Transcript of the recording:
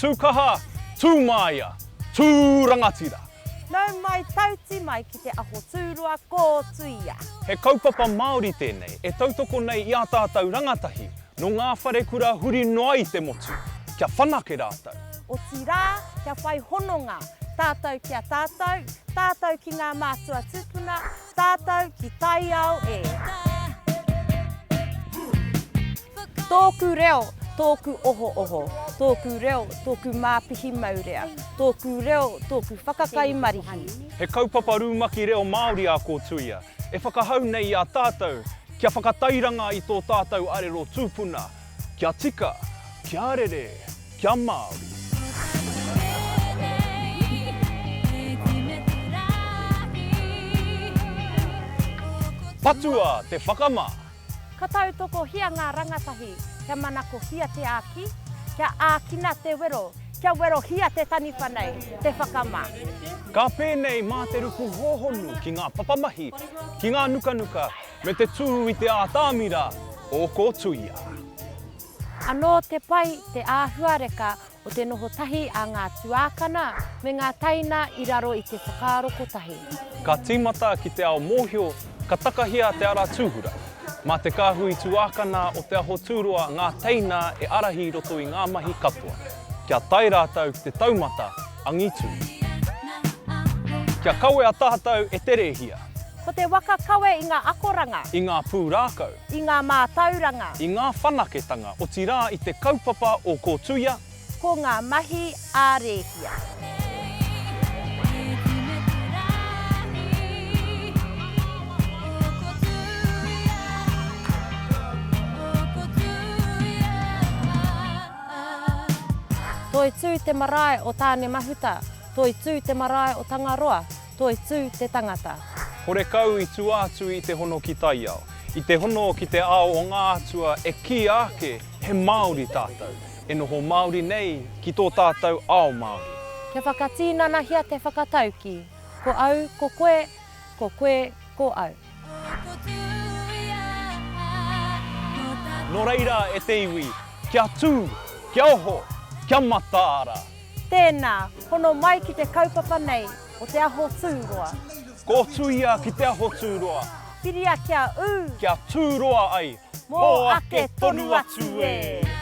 Tū kaha, tū māia, tū rangatira! Nau mai tauti mai ki te aho tūroa kōtuia. He kaupapa Māori tēnei e tautoko nei i ā tātou rangatahi nō ngā wharekura huri noa i te motu, kia whanake rātou. Otirā, kia whai hononga tātou ki a tātou, tātou ki ngā mātua tūpuna, tātou ki taiao e. Tōku reo, tōku ohooho, tōku reo, tōku māpihi maurea, tōku reo, tōku whakakai marihi. He kaupapa rumaki reo Māori a Kōtuia e whakahau nei i a tātou kia whakatairanga i tō tātou arero tūpuna, kia tika, kia rere, kia Māori. Patua te whakamā! Ka tautokohia ngā rangatahi kia manakohia te āki, kia ākina te wero, kia werohia te taniwha nei, te whakamā. Ka pēnei mā te ruku hōhonu ki ngā papamahi, ki ngā nukanuka, me te tū i te ātamira o Kōtuia. Anō te pai, te āhuareka o te noho tahi a ngā tuākana me ngā teina i raro i te whakaaro kotahi. Ka tīmata ki te ao mōhio, ka takahia te ara tūhura. Mā te kāhui tuākana o Te Aho Tūroa ngā teina e ārahi i roto i ngā mahi katoa, kia tae rātou ki te taumata angitū. Kia kawea tātou e te rēhia. Ko te waka kawe i ngā akoranga. I ngā pūrākau. I ngā mātauranga. I ngā whanaketanga, otirā i te kaupapa o Kōtuia. Ko ngā mahi ā-rēhia. Toitū te marae o Tānemahuta, toitū te marae o Tangaroa, Toitū te tangata. Horekau i tua atu i te hono ki taiao, i te hono ki te ao o ngā atua e kīia ake he Māori tātou, e noho Māori nei ki tō tātou ao Māori. Kia whakatinanahia te whakataukī, Ko au, ko koe, ko koe, ko au. Nō reira e te iwi, kia tū, kia oho, kia mataara! Tēnā, hono mai ki te kaupapa nei o Te Aho Tū Roa. Kōtuia ki Te Aho Tū Roa. Whiria kia ū. Kia tū roa ai. Mō ake tonu atu e!